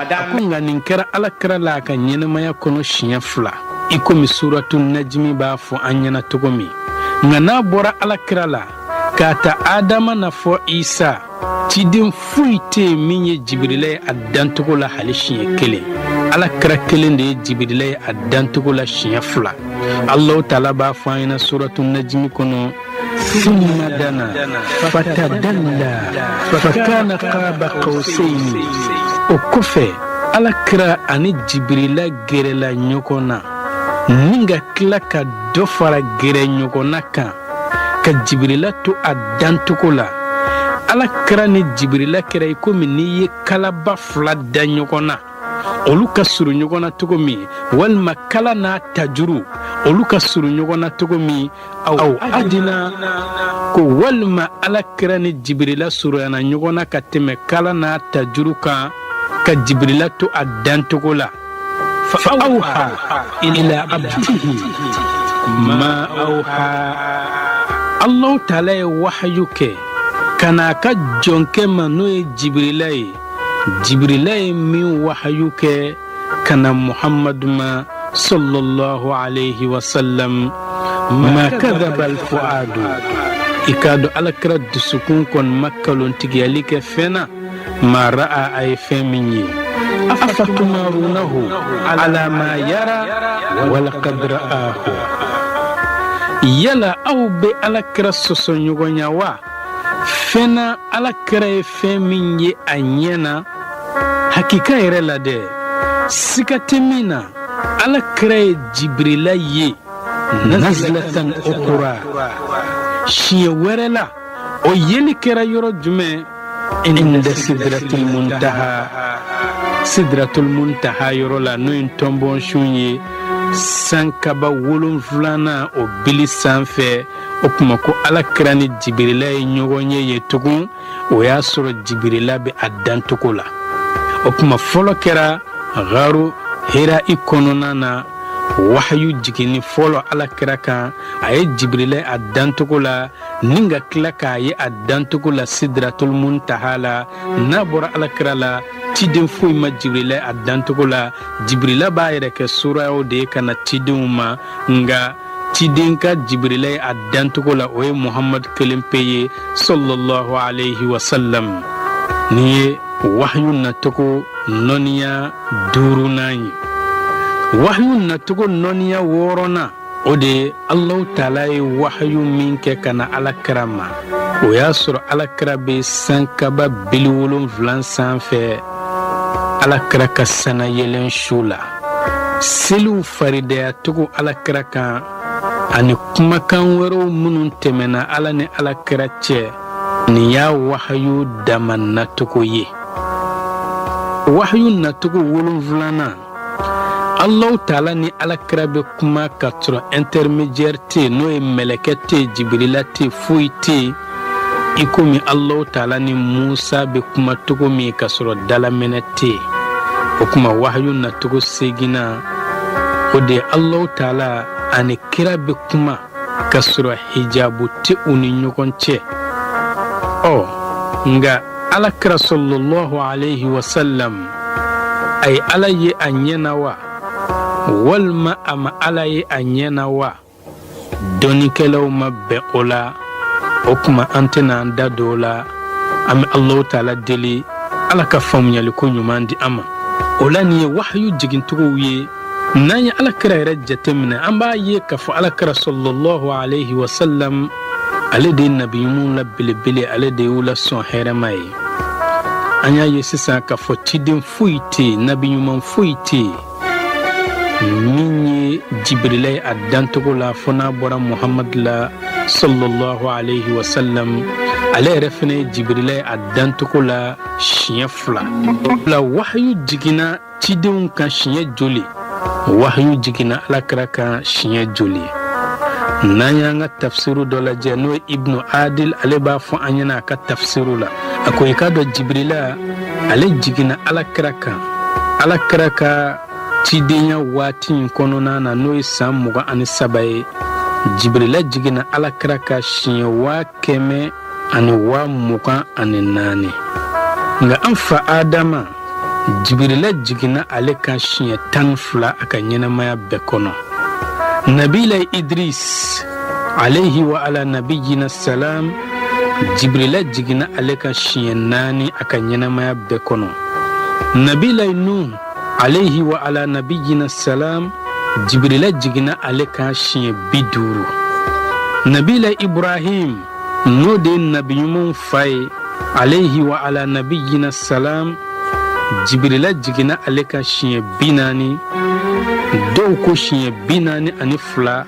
A ko nka nin kɛra Ala kira la a ka ɲɛnamaya kɔnɔ siɲɛ fila, i komi suratu najimi b'a fɔ an ɲɛna cogo min. Nka n'a bɔra Ala kira la, k'a ta Adama na fɔ Isa, ciden foyi tɛ yen min ye Jibirila ye a dancogo la hali siɲɛ kelen. Ala kira kelen de ye Jibirila ye a dancogo la siɲɛ fila. Alahu taala b'a fɔ an ɲɛna suratu najimi kɔnɔ: summa dana fatadalla fakana qaba qawsayni. O kɔfɛ, Ala kira ani Jibirila gɛrɛla ɲɔgɔn na, ni ka tila ka dɔ fara gɛrɛ ɲɔgɔnna kan, ka Jibirila to a dancogo la. Ala kira ni Jibirila kɛra i komi n'i ye kalaba fila da ɲɔgɔn na, olu ka surun ɲɔgɔn na cogo min, walima kala n'a tajuru, olu ka surun ɲɔgɔn na cogo min, aw adina ko walima Ala kira ni Jibirila surunyana ɲɔgɔn na ka tɛmɛ kala n'a tajuru kan, ka Jibirila to a dancogo la. Fa awha ila abdihi ma awha. Allahu taala ye wahayu kɛ ka n'a ka jɔnkɛ ma, n'o ye Jibirila ye. Jibirila ye min wahayu kɛ ka na Muhammadu ma sallallahu alayhi wa sallam, ma kadhaba alfuadu, i k'a dɔn Alakira dusukun kɔni ma kalontigiyali kɛ fɛn na, ma ra'a, a ye fɛn min ye. Afatumarunahu ala ma yara walaqad ra'ahu. Yala aw bɛ Alakira sɔsɔ ɲɔgɔnya wa fɛn na, Ala kira ye fɛn min ye a ɲɛ na? Hakika yɛrɛ la dɛ, siga tɛ min na, Ala kira ye Jibirila ye nazlatan ukura, siɲɛ wɛrɛ la. O yeli kɛra yɔrɔ jumɛn? Inda sidratul muntaha, sidratul muntaha yɔrɔ la, n'o ye tɔnbɔnsun ye, sankaba wolonfilanan o bili sanfɛ. O tuma ko Ala kira ni Jibirila ye ɲɔgɔn ye yen tugun. O y'a sɔrɔ Jibirila bɛ a dancogo la. O tuma fɔlɔ kɛra garu Hira i kɔnɔna na, wahayu jiginni fɔlɔ Ala kira kan, a ye Jibirila a dancogo la, ni ka tila k'a ye a dancogo la sidratul muntaha la. N'a bɔra Ala kira la, ciden foyi ma Jibirila a dancogo la. Jibirila b'a yɛrɛ kɛ surayaw de ye ka na cidenw ma, nka ciden ka Jibirila ye a dancogo la, o ye Muhamadu kelen pe ye sallallahu alayhi wa sallam. Nin ye wahayu nacogo nɔniya duurunan ye. Wahayu nacogo nɔniya wɔɔrɔnan, o de ye Alahu taala ye wahayu min kɛ ka na Ala kira ma. O y'a sɔrɔ Ala kira bɛ sankaba bili wolonfila sanfɛ, Ala kira ka sanayɛlɛn su la. Seliw faridayacogo Ala kira kan ani kumakan wɛrɛw minnu tɛmɛna Ala ni Ala kira cɛ, nin y'a wahayu dama nacogo ye. Wahayu nacogo wolonfilanan, Alahu taala ni Ala kira bɛ kuma ka sɔrɔ intermédiaire tɛ yen, n'o ye mɛlɛkɛ tɛ yen, Jibirila tɛ yen, foyi tɛ yen, i komi Alahu taala ni Musa bɛ kuma cogo min ka sɔrɔ dalaminɛ tɛ yen. O kuma wahayu nacogo seginnan, o de ye Alahu taala ani kira bɛ kuma ka sɔrɔ hijabu tɛ u ni ɲɔgɔn cɛ. Ɔ nka Ala kira sallallahu alayhi wa sallam, a ye Ala ye a ɲɛ na wa, walima a ma Ala ye a ɲɛ na wa? Dɔnnikɛlaw ma bɛn o la. O kuma an tɛna an da don o la. An bɛ Alahu taala deli, Ala ka faamuyaliko ɲuman di an ma o la. Nin ye wahayu jigincogow ye. N'an ye Ala kira yɛrɛ jateminɛ, an b'a ye k'a fɔ Ala kira sallallahu alayhi wa sallam, ale de ye nabi ɲumanw la belebele, ale de y'u la sɔn hɛrɛma ye. An y'a ye sisan k'a fɔ ciden foyi tɛ yen, nabi ɲuman foyi tɛ yen min ye Jibirila ye a dancogo la, fo n'a bɔra Muhamadu la sallallahu alayhi wa sallam. Ale yɛrɛ fana ye Jibirila ye a dancogo la siɲɛ fila la. Wahayu jiginna cidenw kan siɲɛ joli? Wahayu jiginna Alakira kan siɲɛ joli? N'an y'an ka tafsiru dɔ lajɛ, n'o ye Ibnu Adil, ale b'a fɔ an ɲɛna a ka tafsiru la, a ko i k'a dɔn Jibirila, ale jiginna Alakira kan Alakira ka cidenya waati in kɔnɔna na, n'o ye san 23 ye. Jibirila jiginna Alakira kan siɲɛ 124,000. Nka an fa Adama, Jibirila jiginna ale kan siɲɛ 12 a ka ɲɛnamaya bɛɛ kɔnɔ. Nabila Idris alayhi wa ala nabiyina salam, Jibirila jiginna ale kan siɲɛ 4 a ka ɲɛnamaya bɛɛ kɔnɔ. Nabila Nuh alayhi wa ala nabiyina salam, Jibirila jiginna ale kan siɲɛ 50. Nabila Ibrahim, n'o de ye nabi ɲumanw fa ye, alayhi wa ala nabiyina salam, Jibirila jiginna ale kan siɲɛ 40, dɔw ko siɲɛ 42,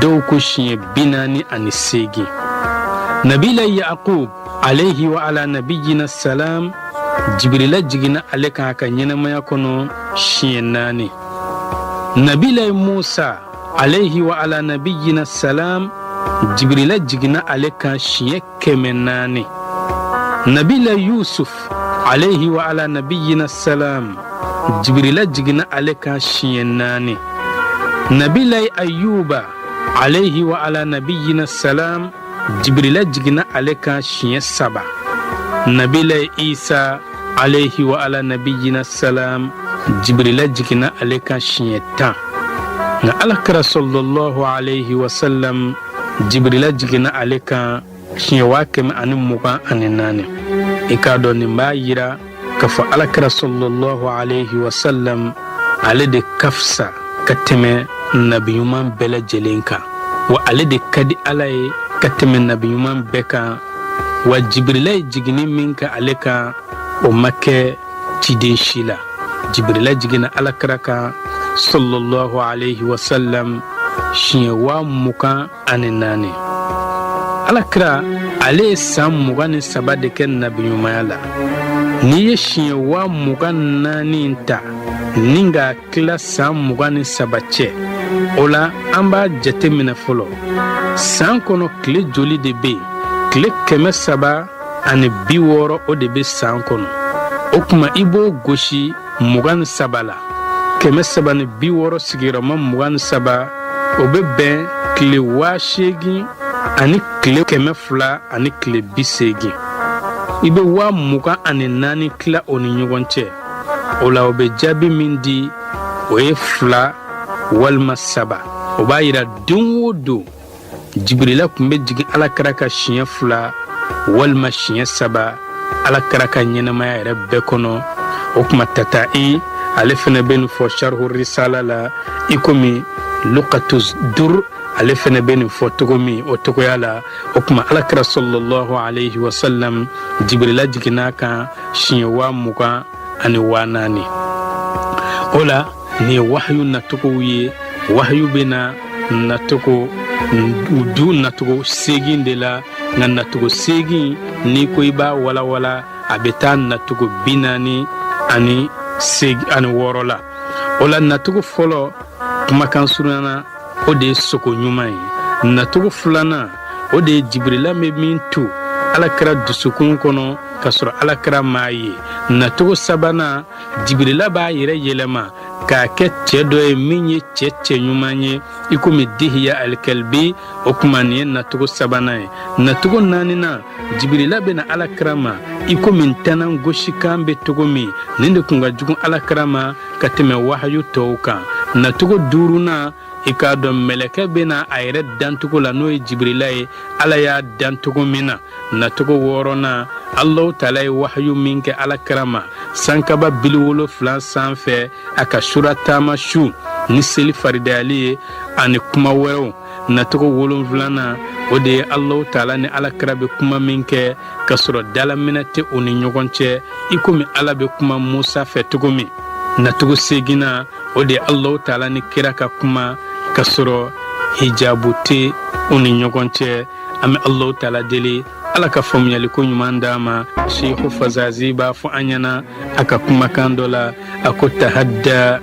dɔw ko siɲɛ 48. Nabila Yaqub alayhi wa ala nabiyina salam, Jibirila jiginna ale kan a ka ɲɛnamaya kɔnɔ siɲɛ 4. Nabila Musa alayhi wa ala nabiyina salam, Jibirila jiginna ale kan siɲɛ 400. Nabila Yusuf alayhi wa ala nabiyina salam, Jibirila jiginna ale kan siɲɛ 4. Nabila Ayuba alayhi wa ala nabiyina salam, Jibirila jiginna ale kan siɲɛ 3. Nabila Isa alayhi wa ala nabiyina salam, Jibirila jiginna ale kan siɲɛ 10. Nka Alakira sallallahu alayhi wa sallam, Jibirila jiginna ale kan siɲɛ 1124. I k'a dɔn nin b'a yira k'a fɔ Alakira sallallahu alayhi wa sallam, ale de ka fisa ka tɛmɛ nabi ɲuman bɛɛ lajɛlen kan, wa ale de ka di Ala ye ka tɛmɛ nabi ɲuman bɛɛ kan. Wa Jibirila ye jiginni min kɛ ale kan, o ma kɛ ciden si la. Jibirila jiginna Alakira kan sallallahu alayhi wa sallam siɲɛ 24,000. Alakira ale ye san 23 de kɛ nabiɲumanya la. N'i ye siɲɛ 24,000 ta ni k'a tila san 23 cɛ, o la an b'a jate minɛ fɔlɔ, san kɔnɔ tile joli de bɛ yen? Tile 360, o de bɛ san kɔnɔ. O tuma i b'o gosi 23 la, 360 sigiyɔrɔma 23, o bɛ bɛn tile 8000 ani tile 200 ani tile 80. I bɛ 24,000 tila o ni ɲɔgɔn cɛ, o la o bɛ jaabi min di, o ye 2 walima 3. O b'a yira don o don Jibirila tun bɛ jigin Alakira ka siɲɛ 2 walima siɲɛ 3 Alakira ka ɲɛnamaya yɛrɛ bɛɛ kɔnɔ. O tuma Tata'i ale fɛnɛ bɛ nin fɔ Sharhu Risala la, i komi Luqatu Dur ale fɛnɛ bɛ nin fɔ cogo min o cogoya la. O tuma Alakira sallallahu alayhi wa sallam, Jibirila jiginna kan siɲɛ 24,000. O la nin ye wahayu nacogow ye. Wahayu bɛ na nacogo du nacogo 8 de la, nka nacogo 8, n'i ko i b'a walawala, a bɛ taa nacogo 48 la. O la nacogo fɔlɔ, kumakan surunyana, o de ye sogo ɲuman ye. Nacogo filanan, o de ye Jibirila bɛ min to Alakira dusukun kɔnɔ k'a sɔrɔ Alakira m'a ye. Nacogo sabanan, Jibirila b'a yɛrɛ yɛlɛma k'a kɛ cɛ dɔ ye min ye cɛ cɛ ɲuman ye, i komi Dihiya Alikɛlibi. O tuma nin ye nacogo sabanan ye. Nacogo naaninan, Jibirila bɛ na Alakira ma i komi ntanan gosikan bɛ cogo min. Nin de kun ka jugu Alakira ma ka tɛmɛ wahayu tɔw kan. Nacogo duurunan, i k'a dɔn mɛlɛkɛ bɛ na a yɛrɛ dancogo la, n'o ye Jibirila ye, Ala y'a dan cogo min na. Nacogo wɔɔrɔnan, Alahu Taala ye wahayu min kɛ Alakira ma sankaba 70 sanfɛ a ka sura taama su ni seli faridayali ye ani kuma wɛrɛw. Nacogo wolonfilanan, o de ye Alahu Taala ni Alakira bɛ kuma min kɛ k'a sɔrɔ dalaminɛ tɛ u ni ɲɔgɔn cɛ, i komi Ala bɛ kuma Musa fɛ cogo min. Nacogo seginnan, o de ye Alahu Taala ni kira ka kuma k'a sɔrɔ hijabu tɛ u ni ɲɔgɔn cɛ. An bɛ Alahu Taala deli, Ala ka faamuyaliko ɲuman d'an ma. Seku Fazazi b'a fɔ an ɲɛna a ka kumakan dɔ la, a ko: tahadda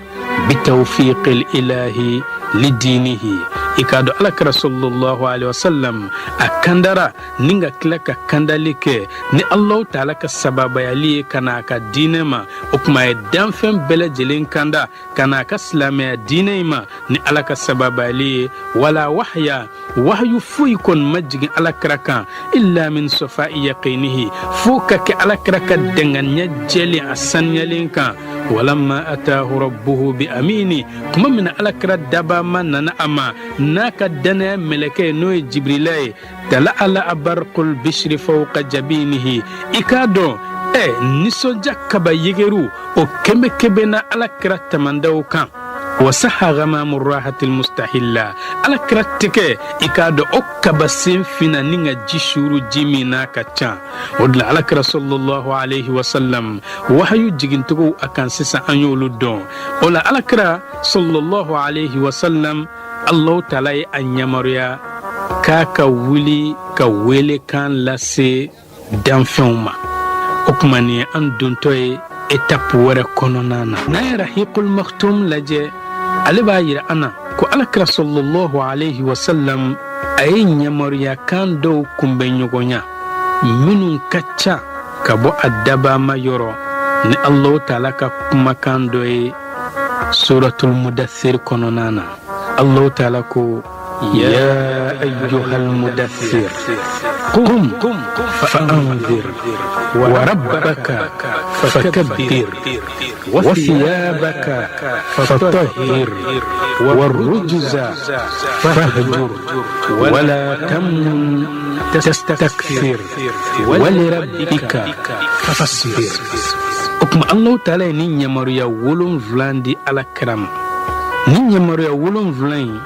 bitawfiqil ilahi Lidinihi, i k'a dɔn alakira sallallahu alaihi wasallam a kandara ni ka tila ka kandali kɛ ni Allahu taala ka sababayali ye ka na a ka diinɛ ma. O tuma a ye danfɛn bɛɛ lajɛlen kanda ka na a ka silamɛya diinɛ in ma ni Ala ka sababayali ye. Wala wahya, wahayu foyi kɔni ma jigin alakira kan illa min sɔfa'i yaqinihi, fo ka kɛ alakira ka dɛnganiya jɛlen a saniyalen kan. Walamma atahu rabbuhu bi amini, tuma min na alakira dabama nana a ma n'a ka dannaya mɛlɛkɛ ye, n'o ye Jibirila ye, tala'ala barqul bishri fawqa jabinihi, i k'a dɔn nisɔndiya kaba yegeru o kebe kebena alakira tamandaw kan. Wasaha ghamamu rahatil mustahilla, alakira tɛgɛ, i k'a dɔn o kabasen finna ni ka ji suuru, ji min n'a ka ca. O de la alakira sallallahu alaihi wasallam wahayu jigincogo a kan sisan an y'olu dɔn. O la alakira sallallahu alaihi wasallam, Allahu taala ye a yamaruya k'a ka wuli ka welekan lase danfɛnw ma. O tuma nin ye an dontɔ ye etape wɛrɛ kɔnɔna na. N'an ye Rahiqul Maktum lajɛ, ale b'a yira an na ko alakira sallallahu alaihi wasallam a ye yamaruyakan dɔw kunbɛn ɲɔgɔnya minnu ka ca ka bɔ a dabama yɔrɔ ni Allahu taala ka kumakan dɔ ye Suratul Mudathir kɔnɔna na. Allahu taala ko: Ya ayyuhal mudaththir qum fa'anzir wa rabbaka fakabbir wa thiyabaka fatahhir wa rujza fahjur wa la tamnun tastakthir wa lirabbika fasbir. O tuma Allahu taala ye nin yamaruya 7 di ala kira ma. Nin yamaruya 7 in,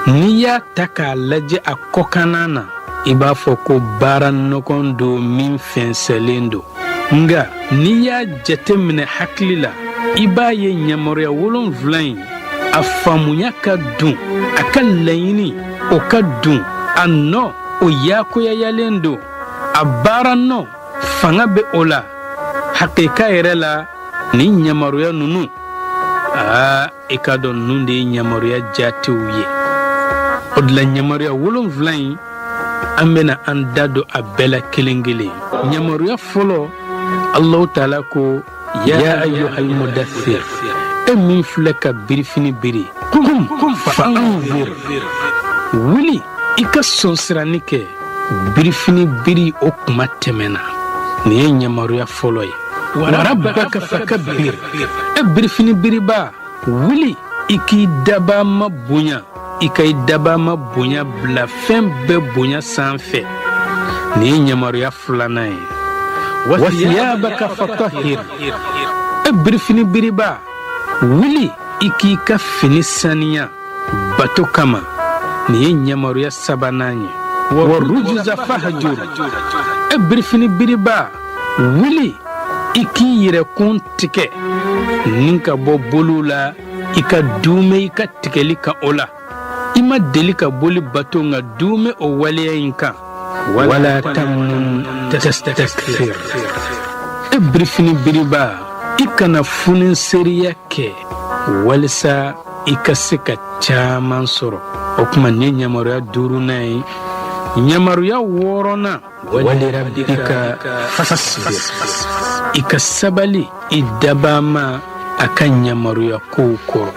n'i y'a ta k'a lajɛ a kɔkanna na, i b'a fɔ ko baara nɔgɔn don min fɛnsɛlen don, nka n'i y'a jate minɛ hakili la, i b'a ye yamaruya 7 in a faamuya ka dun, a ka laɲini o ka dun, a nɔ o yakoyayalen don, a baara nɔ fanga bɛ o la. Hakika yɛrɛ la, nin yamaruya ninnu, aa, i k'a dɔn ninnu de ye yamaruya jatew ye. O de la yamaruya 7 in, an bɛna an da don a bɛɛ la kelen kelen. Yamaruya fɔlɔ, Allahu taala ko: Ya ayyuhal mudaththir, e min filɛ ka birifini biri, kum fa anzir, wuli i ka sɔnsiranni kɛ. Birifini biri o kuma tɛmɛna. Nin ye yamaruya fɔlɔ ye. Wa rabbaka fakabbir, e birifini biriba, wuli i k'i dabama bonya, i ka i dabama bonya bila fɛn bɛɛ bonya sanfɛ. Nin ye yamaruya filanan ye. Wa thiyabaka fatahhir, e birifini biriba, wuli i k'i ka fini saniya bato kama. Nin ye yamaruya sabanan ye. Wa rujuza fahjur, e birifini biriba, wuli i k'i yɛrɛkun tigɛ ni ka bɔ boliw la, i ka duume i ka tigɛli kan. O la i ma deli ka boli bato, nka duume o waleya in kan. Wala tamnun tastakthir, e birifini biriba, i kana funiseriya kɛ walisa i ka se ka caman sɔrɔ. O tuma nin ye yamaruya duurunan ye. Yamaruya wɔɔrɔnan, walirabbika fasbir, i ka sabali i dabama a ka yamaruya kow kɔrɔ.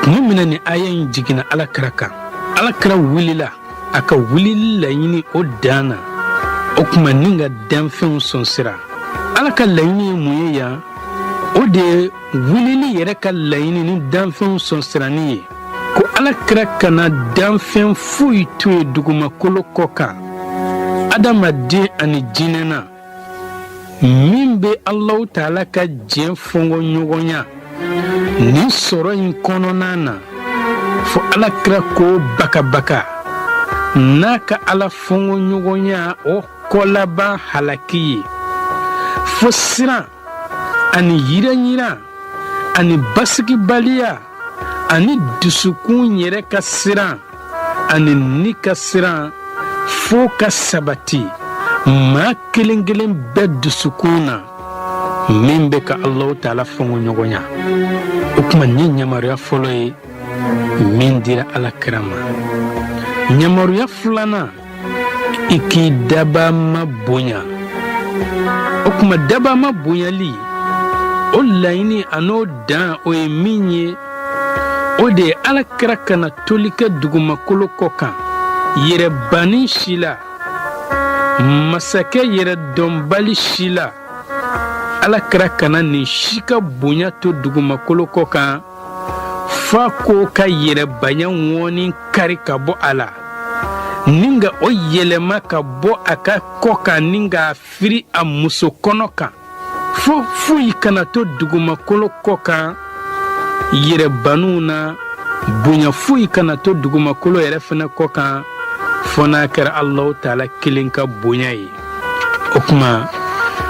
Tuma min na ni aya in jiginna alakira kan, alakira wulila a ka wulili laɲini o dan na. O tuma ni ka danfɛnw sɔnsira. Ala ka laɲini ye mun ye yan? O de ye wulili yɛrɛ ka laɲini ni danfɛnw sɔnsirani ye, ko alakira kana danfɛn foyi to yen dugumakolo kɔ kan, adamaden ani jinɛ na, min bɛ Alahu taala ka diɲɛ fɔnkɔɲɔgɔnya nin sɔrɔ in kɔnɔna na, fo alakira k'o bakabaka n'a ka Ala fɔnkɔɲɔgɔnya o kɔlaban halaki ye, fo siran ani yiranyiran ani basigibaliya ani dusukun yɛrɛ ka siran ani ni ka siran, fo ka sabati maa kelen kelen bɛɛ dusukun na min bɛ ka Alahu taala fɔnkɔɲɔgɔnya. O tuma nin ye yamaruya fɔlɔ ye. min dira ala kira ma. Yamaruya filanan, i k'i dabaa ma bonya. O tuma dabaa ma bonyali, o laɲini an'o dan, o ye min ye, o de ye ala kira kana toli kɛ dugumakolo kɔ kan yɛrɛbanni si la, masakɛ yɛrɛdɔnbali si la. Ala kira kana nin si ka bonya to dugumakolo kɔ kan f'a k'o ka yɛrɛbanya ŋɔni kari ka bɔ a la, ni ka o yɛlɛma ka bɔ a ka kɔ kan, ni k'a firi a muso kɔnɔ kan, fo foyi kana to dugumakolo kɔ kan yɛrɛbaniw na, bonya foyi kana to dugumakolo yɛrɛ fana kɔ kan, fo n'a kɛra Alahu taala kelen ka bonya ye. O tuma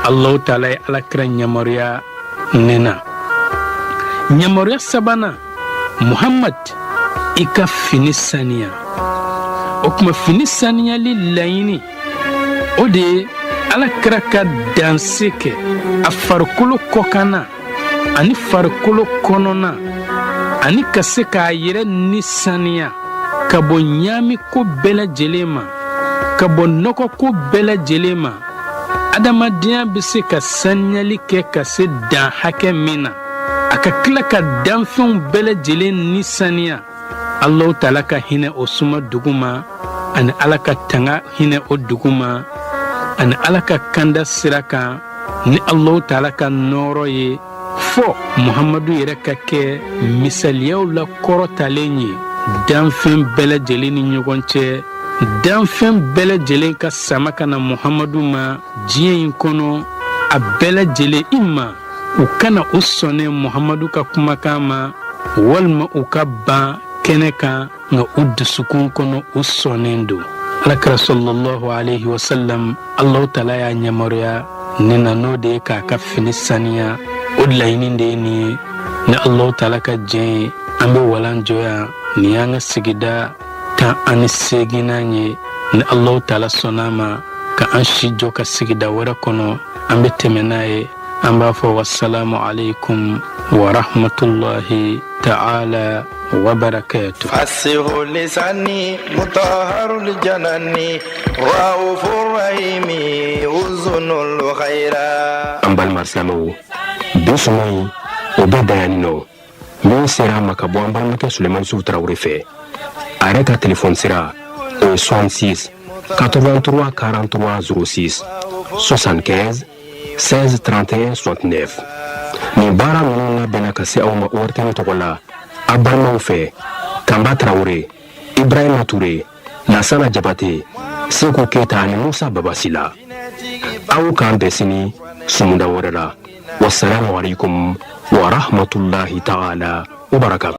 Alahu taala ye alakira yamaruya nin na. Yamaruya sabanan, Muhammad, i ka fini saniya. O tuma fini saniyali laɲini, o de ye ala kira ka danse kɛ a farikolo kɔkanna ani farikolo kɔnɔna, ani ka se k'a yɛrɛ ni saniya ka bɔ ɲaami ko bɛɛ lajɛlen ma, ka bɔ nɔgɔko bɛɛ lajɛlen ma. Adamadenya bɛ se ka saniyali kɛ ka se dan hakɛ min na, a ka tila ka danfɛnw bɛɛ lajɛlen ni saniya. Alahu taala ka hinɛ o suma dugu ma, ani Ala ka tanga hinɛ o dugu ma, ani Ala ka kanda sira kan ni Alahu taala ka nɔɔrɔ ye, fɔ Muhamadu yɛrɛ ka kɛ misaliyaw la kɔrɔtalen ye danfɛn bɛɛ lajɛlen ni ɲɔgɔn cɛ. Danfɛn bɛɛ lajɛlen ka sama ka na Muhamadu ma diɲɛ in kɔnɔ, a bɛɛ lajɛlen i ma u kana u sɔnnɛ Muhamadu ka kumakan ma, walima u ka ban kɛnɛ kan, nka u dusukun kɔnɔ u sɔnnen don. Alakira sallallahu alaihi wasallam, Alahu taala y'a yamaruya nin na, n'o de ye k'a ka fini saniya. O laɲini de ye nin ye. Ni Alahu taala ka diɲɛ ye, an bɛ walan jɔ yan. Nin y'an ka sigida 18nan ye. Ni Alahu taala sɔnna a ma ka an si jɔ ka sigida wɛrɛ kɔnɔ, an bɛ tɛmɛ n'a ye. An b'a fɔ wasalamu alaikum wa rahmatullahi ta'ala wa barakatuh. فسح لساني مطهر الجنان رؤوف الرحيم أذن الخير. An balima silamɛw, bi sɔngɔ in, o bɛ dan yan nɔ. Min sera a ma ka bɔ an balimakɛ Sulemani Sufu Tarawele fɛ, a yɛrɛ ka telefɔni sira, o ye 66 83 43 06 75 16 31 69. Nin baara ninnu labɛnna ka se aw ma ORTM tɔgɔ la, a balimaw fɛ, Kanba Tarawele, Ibrahima Ture, Lasana Jabate, Seko Keyita ani Musa Babasila. Aw k'an bɛn sini sumunda wɛrɛ la. Wasalamu alaikum wa rahmatullahi ta'ala wa barakatuh.